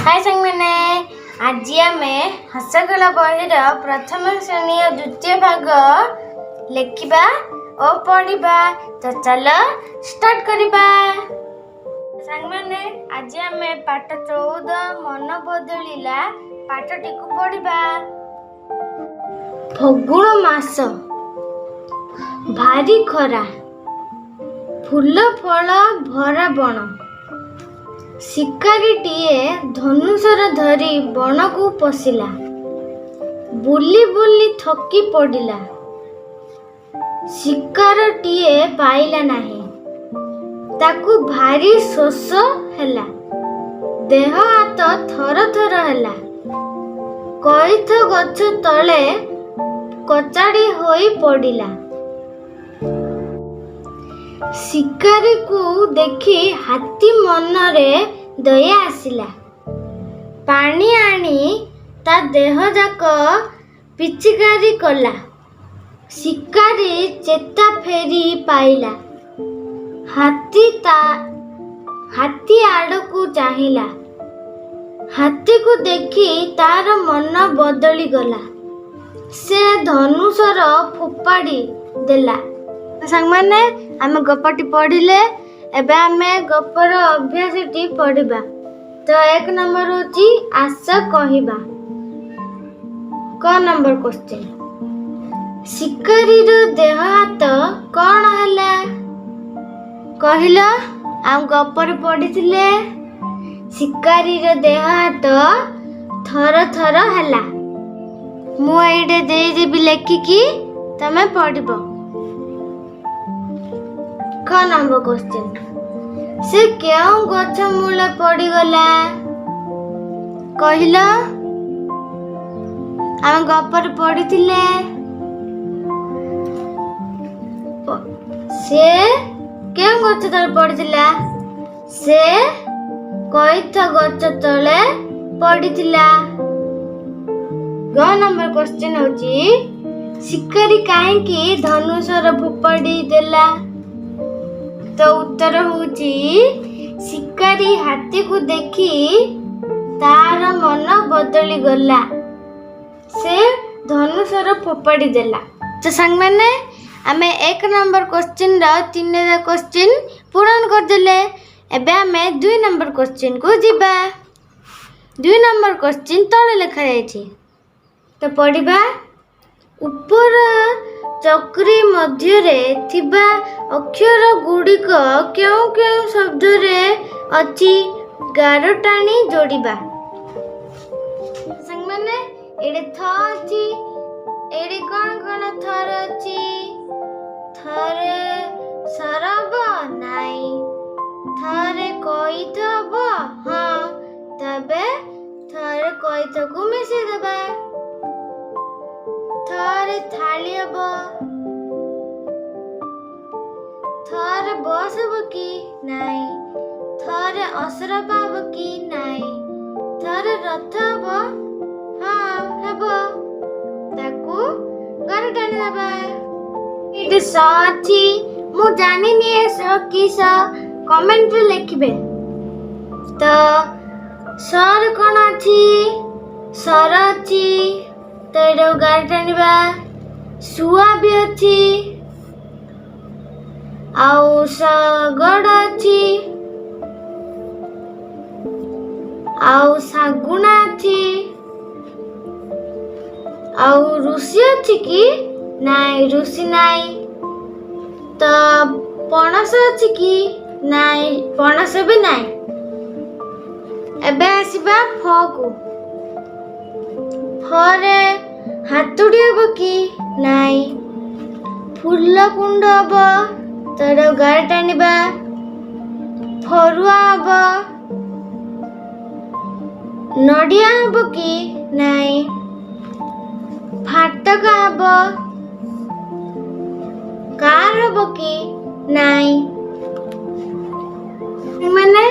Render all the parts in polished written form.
High ସାଙ୍ଗମାନେ, ଆଜି ଆମେ ହସଖେଳ ବହିର ପ୍ରଥମ ଶ୍ରେଣୀର ଦ୍ୱିତୀୟ ଭାଗ ଲେଖିବା ଓ ପଢ଼ିବା। ତ ଚାଲ ଷ୍ଟାର୍ଟ କରିବା। ସାଙ୍ଗମାନେ, ଆଜି ଆମେ ପାଠ 14, ମନ ବଦଳିଲା ପାଠଟିକୁ ପଢ଼ିବା। ଫଗୁଣ ମାସ, ଭାରି ଖରା, ଫୁଲ ଫଳ ଭରା ବଣ। ଶିକାରୀଟିଏ ଧନୁଶର ଧରି ବଣକୁ ପଶିଲା। ବୁଲି ବୁଲି ଥକି ପଡ଼ିଲା। ଶିକାରଟିଏ ପାଇଲା ନାହିଁ। ତାକୁ ଭାରି ଶୋଷ ହେଲା। ଦେହ ହାତ ଥର ଥର ହେଲା। କଇଥ ଗଛ ତଳେ କଚାଡ଼ି ହୋଇ ପଡ଼ିଲା। ଶିକାରୀକୁ ଦେଖି ହାତୀ ମନରେ ଦୟା ଆସିଲା। ପାଣି ଆଣି ତା ଦେହଯାକ ପିଚିକାରି କଲା। ଶିକାରୀ ଚେତା ଫେରି ପାଇଲା। ହାତୀ ଆଡ଼କୁ ଚାହିଁଲା। ହାତୀକୁ ଦେଖି ତାର ମନ ବଦଳିଗଲା। ସେ ଧନୁଶର ଫୋପାଡ଼ି ଦେଲା। ସାଙ୍ଗମାନେ, ଆମେ ଗପଟି ପଢ଼ିଲେ। ଏବେ ଆମେ ଗପର ଅଭ୍ୟାସଟି ପଢ଼ିବା। ତ 1 ନମ୍ବର ହେଉଛି ଆସ କହିବା। କ ନମ୍ବର କ୍ୱେଶ୍ଚିନ୍, ଶିକାରୀର ଦେହ ହାତ କ'ଣ ହେଲା କହିଲ? ଆମ ଗପରେ ପଢ଼ିଥିଲେ, ଶିକାରୀର ଦେହ ହାତ ଥର ଥର ହେଲା। ମୁଁ ଏଇଟା ଦେଇଦେବି ଲେଖିକି, ତମେ ପଢ଼ିବ। ଖ ନମ୍ବର କ୍ୱେଶ୍ଚିନ୍, ସେ କେଉଁ ଗଛ ମୂଳେ ପଡ଼ିଗଲା କହିଲ? ଆମେ ଗପରେ ପଢ଼ିଥିଲେ, ସେ କେଉଁ ଗଛ ତଳେ ପଡ଼ିଥିଲା? ସେ କଇଥ ଗଛ ତଳେ ପଡ଼ିଥିଲା। ଗ ନମ୍ବର କ୍ୱେଶ୍ଚିନ୍ ହେଉଛି, ଶିକାରୀ କାହିଁକି ଧନୁଶର ଫୋପାଡ଼ି ଦେଲା? ତ ଉତ୍ତର ହେଉଛି, ଶିକାରୀ ହାତୀକୁ ଦେଖି ତାର ମନ ବଦଳିଗଲା। ସେ ଧନୁଶର ଫୋପାଡ଼ି ଦେଲା। ତ ସାଙ୍ଗମାନେ, ଆମେ 1 ନମ୍ବର କ୍ୱେଶ୍ଚିନ୍ର ତିନିଟା କ୍ୱେଶ୍ଚିନ୍ ପୂରଣ କରିଦେଲେ। ଏବେ ଆମେ 2 ନମ୍ବର କ୍ୱେଶ୍ଚିନ୍କୁ ଯିବା। 2 ନମ୍ବର କ୍ୱେଶ୍ଚିନ୍ ତଳେ ଲେଖାଯାଇଛି, ତ ପଢ଼ିବା। ଉପର ଚକ୍ରି ମଧ୍ୟରେ ଥିବା ଅକ୍ଷର ଗୁଡ଼ିକ କେଉଁ କେଉଁ ଶବ୍ଦରେ ଅଛି, ଗାର ଟାଣି ଯୋଡ଼ିବା। ସାଙ୍ଗମାନେ, ଏଠି ଥ ଅଛି। ଏଠି କ'ଣ କ'ଣ ଥର ଅଛି? ଥରେ ସରବ ନାଇଁ, ଥରେ କଇଥ ହବ। ହଁ, ତେବେ ଥରେ କଇଥକୁ ମିଶେଇଦେବା। ଥରେ ଥାଳି ହବ। ଥରେ ବସ୍ ହବ କି ନାଇଁ? ଥରେ ଅସରପା ହବ କି ନାଇଁ? ଥରେ ରଥ ହବ? ହଁ, ହେବ। ତାକୁ ଘରେ ଟାଣିଦେବା। ଏଠି ସ ଅଛି, ମୁଁ ଜାଣିନି ଏ ସ କି ସ, କମେଣ୍ଟରେ ଲେଖିବେ। ତ ସରେ କ'ଣ ଅଛି? ସର ଅଛି, ତ ଏଇଟାକୁ ଗାର ଟାଣିବା। ଶୁଆ ବି ଅଛି, ଆଉ ଶଗଡ଼ ଅଛି, ଆଉ ଶାଗୁଣା ଅଛି, ଆଉ ଋଷି ଅଛି କି ନାଇଁ? ଋଷି ନାଇଁ। ତ ପଣସ ଅଛି କି ନାଇଁ? ପଣସ ବି ନାଇଁ। ଏବେ ଆସିବା ଫକୁ। ଫରେ ହାତୁଡ଼ି ହବ କି ନାଇଁ? ଫୁଲ କୁଣ୍ଡ ହବ, ତ ଏଟାକୁ ଗାର ଟାଣିବା। ଫରୁଆ ହବ। ନଡ଼ିଆ ହବ କି ନାଇଁ? ଫାଟକ ହବ। କାର ହବ କି ନାଇଁ? ମାନେ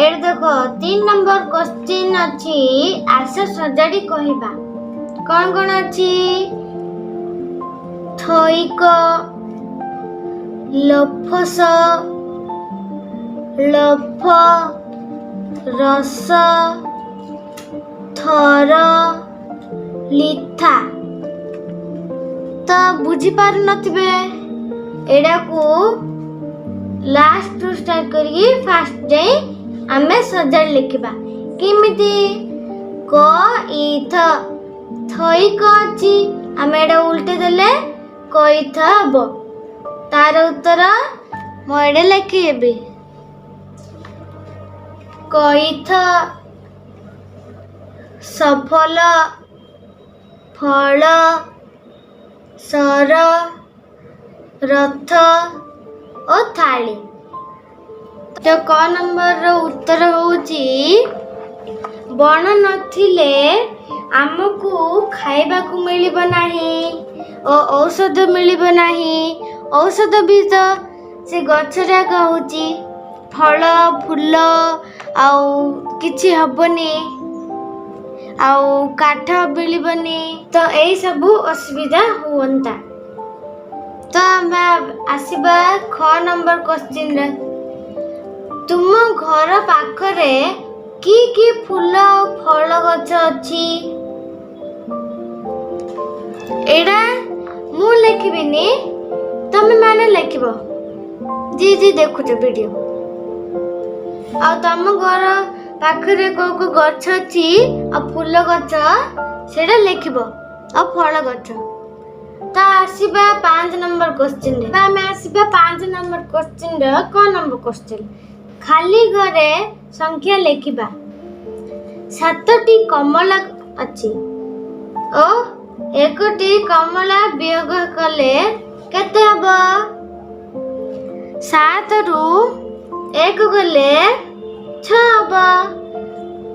ଏଠି ଦେଖ, 3 ନମ୍ବର କ୍ୱେଶ୍ଚିନ୍ ଅଛି, ଆସ ସଜାଡ଼ି କହିବା। କ'ଣ କ'ଣ ଅଛି? ଥଇକ, ଲଫସ, ଲଫ, ରସ, ଥର, ଲିଥା। ତ ବୁଝିପାରୁନଥିବେ, ଏଇଟାକୁ ଲାଷ୍ଟରୁ ଷ୍ଟାର୍ଟ କରିକି ଫାଷ୍ଟ ଯାଇ ଆମେ ସଜାଡ଼ି ଲେଖିବା। କେମିତି? କ ଇଥ ଥଇ କ ଅଛି, ଆମେ ଏଇଟା ଉଲ୍ଟେଇ ଦେଲେ କଇଥ ହବ। ତାର ଉତ୍ତର ମୁଁ ଏଇଟା ଲେଖିଦେବି। କଇଥ, ସଫଲ, ଫଳ, ସର, ରଥ ଓ ଥାଳି। ତ କ ନମ୍ବରର ଉତ୍ତର ହେଉଛି, ବଣ ନଥିଲେ ଆମକୁ ଖାଇବାକୁ ମିଳିବ ନାହିଁ ଓ ଔଷଧ ମିଳିବ ନାହିଁ। ଔଷଧ ବି ତ ସେ ଗଛରେ ଏକା ହେଉଛି। ଫଳ ଫୁଲ ଆଉ କିଛି ହେବନି, ଆଉ କାଠ ମିଳିବନି। ତ ଏଇସବୁ ଅସୁବିଧା ହୁଅନ୍ତା। ତ ଆମେ ଆସିବା ଖ ନମ୍ବର କ୍ୱେଶ୍ଚିନ୍ରେ। ତୁମ ଘର ପାଖରେ କି କି ଫୁଲ ଆଉ ଫଳ ଗଛ ଅଛି? ଏଇଟା ମୁଁ ଲେଖିବିନି, ତମେ ମାନେ ଲେଖିବ, ଯିଏ ଯିଏ ଦେଖୁଛ ଭିଡ଼ିଓ। ଆଉ ତମ ଘର ପାଖରେ କୋଉ କୋଉ ଗଛ ଅଛି ଆଉ ଫୁଲ ଗଛ, ସେଇଟା ଲେଖିବ, ଆଉ ଫଳ ଗଛ। ତ ଆସିବା 5 ନମ୍ବର କ୍ୱେଶ୍ଚିନ୍ରେ। ଆମେ ଆସିବା 5 ନମ୍ବର କ୍ୱେଶ୍ଚିନ୍ର କ ନମ୍ବର କ୍ୱେଶ୍ଚିନ୍। ଖାଲି ଘରେ ସଂଖ୍ୟା ଲେଖିବା। 7ଟି କମଳା ଅଛି ଓ 1ଟି କମଳା ବିୟୋଗ କଲେ କେତେ ହେବ? 7ରୁ 1 ଗଲେ 6 ହେବ।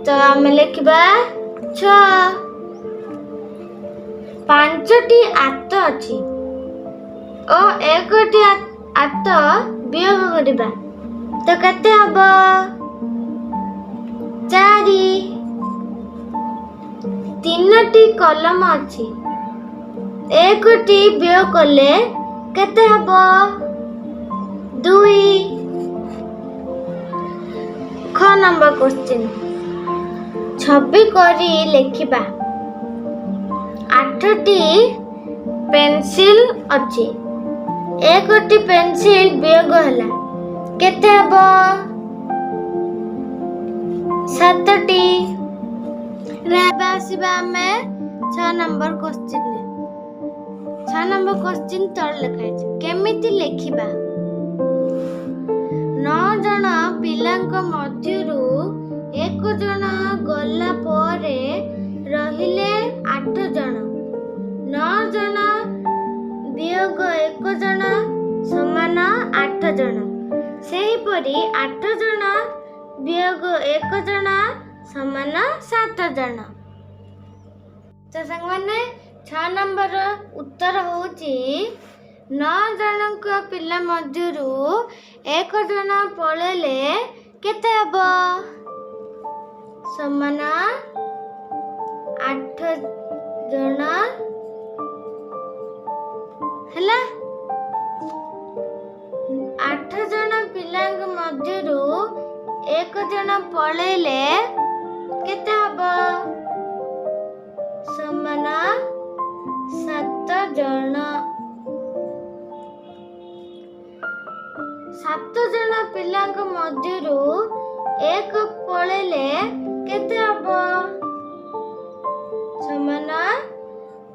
ତ ଆମେ ଲେଖିବା 6। 5ଟି ଆତ ଅଛି ଓ 1ଟି ଆତ ବିୟୋଗ କରିବା ତ କେତେ ହେବ? 4। 3ଟି କଲମ ଅଛି, 1ଟି ବିୟୋଗ କଲେ କେତେ ହେବ? 2। ଖ ନମ୍ବର କ୍ୱେଶ୍ଚିନ୍, ଛବି କରି ଲେଖିବା। 8ଟି ପେନସିଲ ଅଛି, 1ଟି ପେନସିଲ ବିୟୋଗ ହେଲା କେତେ ହେବ? 7ଟି। ଏବେ ଆସିବା ଆମେ 6 ନମ୍ବର କ୍ୱେଶ୍ଚିନ୍ରେ। 6 ନମ୍ବର କ୍ୱେଶ୍ଚିନ୍ ତଳେ ଲେଖା ହେଇଛି, କେମିତି ଲେଖିବା? 9 ଜଣ ପିଲାଙ୍କ ମଧ୍ୟରୁ 1 ଜଣ ଗଲା ପରେ ରହିଲେ 8 ଜଣ। 9 ଜଣ ବିୟୋଗ 1 ଜଣ ସମାନ 8 ଜଣ। ସେହିପରି 8 ଜଣ ବିୟୋଗ 1 ଜଣ ସମାନ 7 ଜଣ। ତ ସାଙ୍ଗମାନେ, 6 ନମ୍ବର ଉତ୍ତର ହେଉଛି, 9 ଜଣଙ୍କ ପିଲା ମଧ୍ୟରୁ 1 ଜଣ ପଳେଇଲେ କେତେ ହେବ? ସମାନ 8 ଜଣ ହେଲା। 8 ଜଣ ପିଲାଙ୍କ ମଧ୍ୟରୁ 1 ଜଣ ପଳେଇଲେ କେତେ ହେବ? ସମାନ 7 ଜଣ। 7 ଜଣ ପିଲାଙ୍କ ମଧ୍ୟରୁ 1 ପଳେଇଲେ କେତେ ହେବ? ସମାନ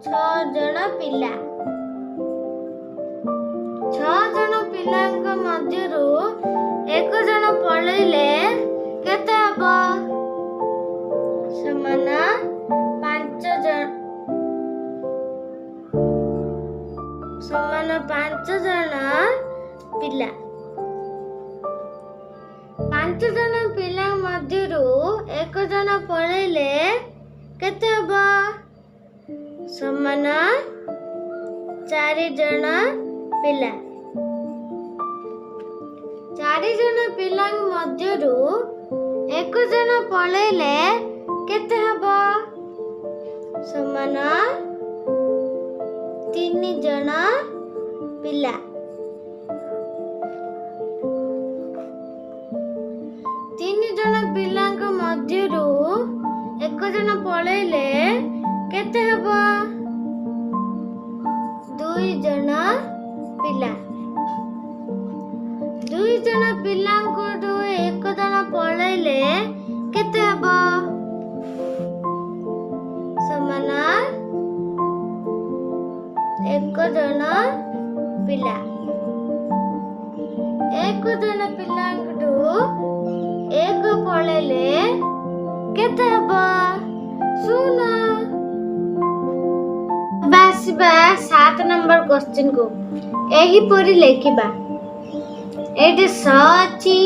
6 ଜଣ ପିଲା। 6 ଜଣ ପିଲାଙ୍କ ମଧ୍ୟରୁ 1 ଜଣ ପଳେଇଲେ କେତେ ହେବ? ସମାନ 5 ଜଣ। ସମାନ 5 ଜଣ ପିଲା। 5 ଜଣ ପିଲାଙ୍କ ମଧ୍ୟରୁ 1 ଜଣ ପଳେଇଲେ କେତେ ହେବ? ସମାନ 4 ଜଣ ପିଲା। 4 ଜଣ ପିଲାଙ୍କ ମଧ୍ୟରୁ 1 ଜଣ ପଳେଇଲେ କେତେ ହେବ? ସମାନ 3 ଜଣ ପିଲା। 3 ଜଣ ପିଲାଙ୍କ କେତେ ହେବ? ଦୁଇ ଜଣ ପିଲା। ଦୁଇ ଜଣ ପିଲାଙ୍କଠୁ ଏକ ଜଣ ପଳେଇଲେ କେତେ ହେବ? ସମାନ ଏକ ଜଣ ପିଲା। ଏକ ଜଣ ପିଲାଙ୍କଠୁ ଏକ ପଳେଇଲେ କେତେ ହେବ? ଶୂନ। ଏବେ ଆସିବା 7 ନମ୍ବର କ୍ୱେଶ୍ଚିନ୍କୁ। ଏହିପରି ଲେଖିବା। ଏଇଠି ସ ଅଛି,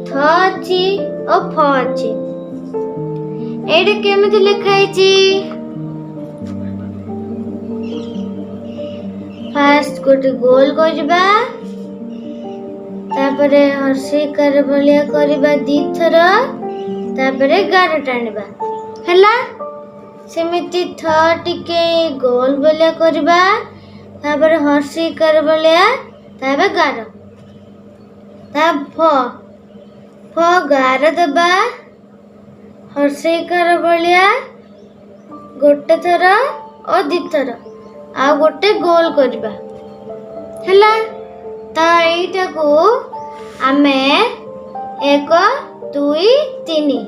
ଥ ଅଛି ଓ ଫ ଅଛି। ଏଇଠି କେମିତି ଲେଖା ହେଇଛି? ଫାଷ୍ଟ ଗୋଟେ ଗୋଲ କରିବା, ତାପରେ ହର୍ଷିକାର ଭଳିଆ କରିବା ଦିଥର, ତାପରେ ଗାର ଟାଣିବା। ହେଲା? ସେମିତି ଥ ଟିକେ ଗୋଲ ଭଳିଆ କରିବା, ତାପରେ ହର୍ଷିକାର ଭଳିଆ, ତାପରେ ଗାର। ତା ଫ, ଫ ଗାର ଦେବା, ହର୍ଷିକାର ଭଳିଆ ଗୋଟେ ଥର ଓ ଦିଥର, ଆଉ ଗୋଟେ ଗୋଲ କରିବା। ହେଲା? ତ ଏଇଟାକୁ ଆମେ 1, 2, 3,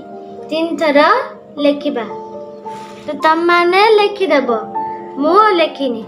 ତିନି ଥର ଲେଖିବା। ତ ତମମାନେ ଲେଖିଦେବ, ମୁଁ ଲେଖିନି।